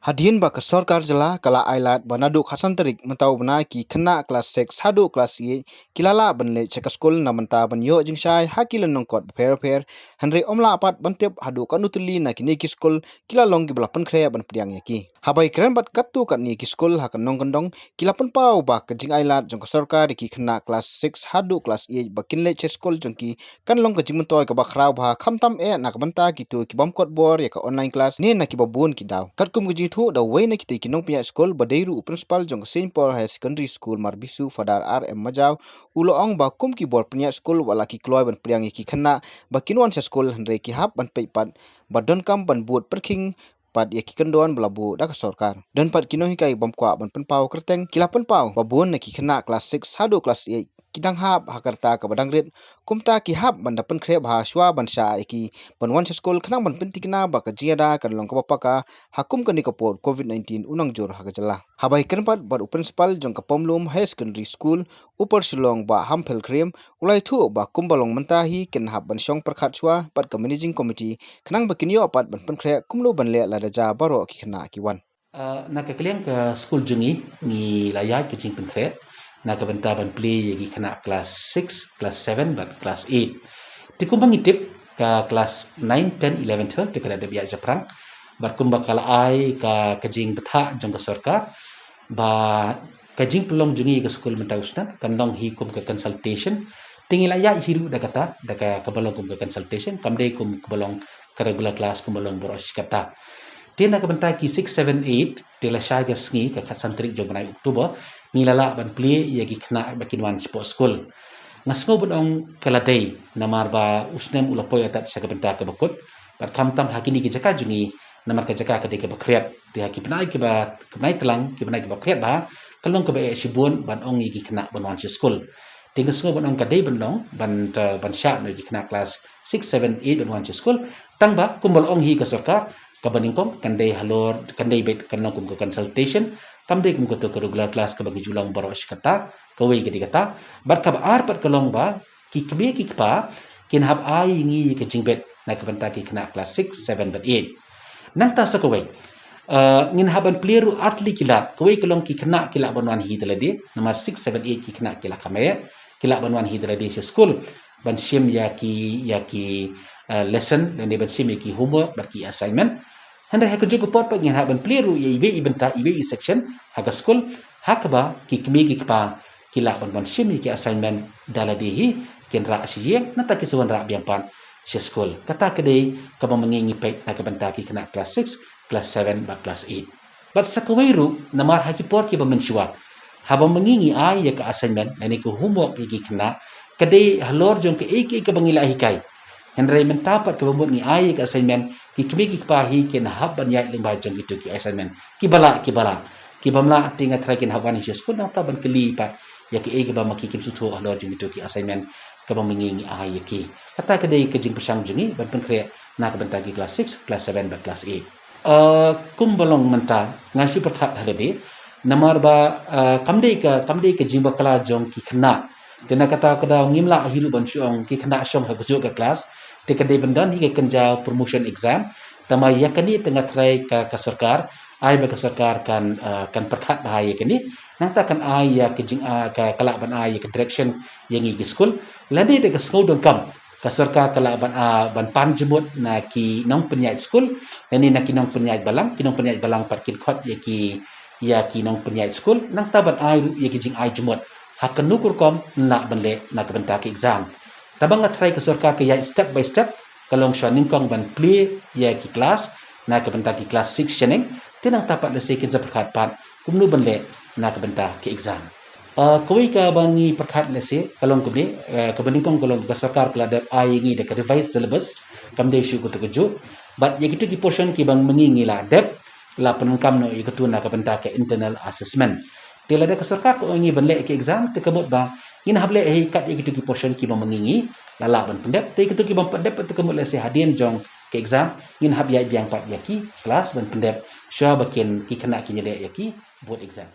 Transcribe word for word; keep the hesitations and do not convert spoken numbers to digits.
Hadien ba ka sorkar jylla ka la ai lad ba naduh khatsan tarik mynta u bnai ki khynnah klas six haduh klas eight ki la lah ban leit sha ka skul na bynta ban ïoh jingshai ha ki lynnong kot bapher bapher, hynrei ym lah pat ban tip haduh katno tylli na kine ki skul ki la long kiba la pynkhreh ban pdiang ïa ki. Haba ïakren bad katto katne ki skul ha ka nongkyndong, ki la pynpaw ba ka jingai lad jong ka sorkar ïa ki khynnah klas six haduh klas eight ba kin leit sha skul jong ki kan long ka jingmyntoi kaba khraw bha, khamtam eh na ka bynta kito ki bym kot bor ïa ka online class ne na kiba bun ki daw. Katkum ka jingïathuh da uwei na kitei ki nongpynïaid skul ba dei ruh u principal jong ka Saint Paul Higher Secondary School Marbisu, Father R M Majaw, u la ong ba kum ki bor pynïaid skul wat la ki kloi ban pdiang ïa ki khynnah ba kin wan sha skul, hynrei ki hap ban peit pat ba donkam ban bud pyrkhing pat ïa ki kyndon ba la buh da ka sorkar. Don pat ki nonghikai bym kwah ban pynpaw kyrteng, ki la pynpaw ba bun na ki khynnah klas six haduh klas eight ki dang hap ha ka rta kaba dang rit, kumta ki hap ban da pynkhreh bha shwa ban shah ïa ki ban wan sha skul khnang ban pynthikna ba ka jingïada kan long kaba paka ha kum kane ka por covid nineteen u nang jur ha ka jylla. Haba ïakren pat bad u principal jong ka Pamlum Higher Secondary School, u Upper Shillong Bah Hampel Krim, u la ïathuh ba kumba long mynta hi kin hap ban shong pyrkhat shwa bad ka managing committee khnang ba kin ïoh pat ban pynkhreh kumno ban leh lada jia baroh ki khynnah ki wan. Ah, na ka liang ka skul jong ngi, ngi la ïaid ka jingpynkhreh na ka bynta ban plie ïa ki khynnah klas six, klas seven bad klas eight. Te kumba ngi tip, ka klas nine, ten, eleven, twelve te ka la dep ïaid shaphrang. Bad kumba ka la ai ka, ka jingbthah jong ka sorkar ba ka jingpynlong jong ngi ka skul mynta u snem kan long hi kum ka consultation. Te ngi la ïaid hi ruh da kata, da ka, kaba long kum ka consultation, kam dei kum kaba long ka regular class kumba long baroh shi katta. Te na ka bynta ki six, seven, eight, te lashai ka sngi, ka khatsan tarik jong u bnai October, ngi la lah ban plie ïa ki khynnah ba kin wan shapoh skul. Nga sngew ban ong ka la dei, namar ba u snem u la poi atat sha ka bynta kaba kut, bad khamtam ha kine ki jaka jong ngi, namar ka jaka ka dei kaba khriat, te ha ki bnai kiba, ki bnai tlang, ki bnai kiba khriat bha, ka long kaba eh shibun ban ong ïa ki khynnah ban wan sha skul. Te nga sngew ban ong ka dei ban long, ban, eh, ban shah noh ïa ki khynnah klas six, seven, eight ban wan sha skul. Tang ba kumba la ong hi ka sorkar, kaba nyngkong kan dei halor, kan dei beit kan long kum ka consultation, kam dei kum kato ka regular class kaba ngi ju long baroh shi katta, kawei ka dei kata. Bad kaba ar pat ka long ba ki kmie ki kpa kin hap ai ïa ngi ka jingbit na ka bynta ki khynnah klas six, seven bad eight. Nangta sa kawei, eh, ngin hap ban plie ruh ar tylli ki lad, kawei ka long ki khynnah ki lah ban wan hi da lade, namar six, seven, eight ki khynnah ki la kham eh, ki lah ban wan hi da lade sha skul ban shim ïa ki, ïa ki, eh, lesson, lane ban shim ïa ki homework bad ki assignment. Hynrei ha kajuh ka por pat ngin hap ban plie ruh ïa iwei i bynta, iwei i section ha ka skul, ha kaba ki kmie ki kpa ki lah ban, ban shim ïa ki assignment da lade hi, kin rah sha ïing, nangta kin sa wanrah biang pat sha skul. Kata ka dei kaba ma ngi ngi peit na ka bynta ki khynnah klas six, klas seven bad klas eight. Bad sa kawei ruh, namar ha ki por kiba mynshuwa, haba ma ngi ngi ai ïa ka assignment lane ka homework ïa ki khynnah, ka dei halor jong kaei kaei kaba ngi la hikai. Hynrei mynta pat kaba mut ngi ai ïa ka assignment, ki kmie ki kpa hi kin hap ban ïaid lyngba jong kito ki assignment. Kiba lah, kiba lah. Ki bym lah te nga tharai kin hap wan hi sha skul, nangta ban kylli pat ïa kaei kaba ma ki kim sngewthuh halor jong kito ki assignment kaba ma ngi ngi ai ïa ki. Kata ka dei ka jingpyrshang jong ngi ban pynkhreh na ka bynta ki klas six, klas seven bad klas eight. Eh, kumba long mynta, nga shu pyrkhat ha lade, namar ba, eh, kam dei ka, kam dei ka jingbakla jong ki khynnah. Te na kata ka daw ngim lah hi ruh ban shu ong ki khynnah shong ha kajuh ka klas, te ka dei ban don hi ka kynja promotion exam. Tangba ïa kane te nga tharai ka, ka sorkar, ai ba ka sorkar kan, eh, kan pyrkhat bha ïa kane. Nangta kan ai ïa ka jing, eh, ka, ka lah ban ai ïa ka direction ïa ngi ki skul. Lane da ka sngew donkam, ka sorkar ka lah ban, ah, ban pan jingmut na ki nongpynïaid skul, lane na ki nongpynïaid balang, ki nongpynïaid balang pat kin khot ïa ki, ïa ki nongpynïaid skul, nangta ban ai ruh ïa ki jingai jingmut ha kano ka rukom yn lah ban leh na ka bynta ka exam. Tangba nga tharai ka sorkar ka ïaid step by step, ka long shuwa nyngkong ban plie ïa ki klas na ka bynta ki klas six shaneng, te nangta pat lehse kin sa pyrkhat pat kumno ban leh na ka bynta ka exam. Ah, kawei kaba ngi pyrkhat lehse ka long kumne, eh, kaba nyngkong ka long ka sorkar ka la dep ai ïa ngi da ka revised syllabus, kam dei shuh kato kajuh. Bad ïa kito ki portion kiba ma ngi ngi la dep, la pyndonkam noh ïa kato na ka bynta ka internal assessment. Te lada ka sorkar ka ong ïa ngi ban leh ïa ki exam, te ka mut ba ngin hap leh hi kat ïa kito ki portion kiba ma ngi ngi la lah ban pyndep. Te kito ki bym pyndep te ka mut lehse hadien jong ka exam ngin hap ïaid biang pat ïa ki klas ban pyndep, shuwa ba kin ki khynnah kin ïaleh ïa ki board exam.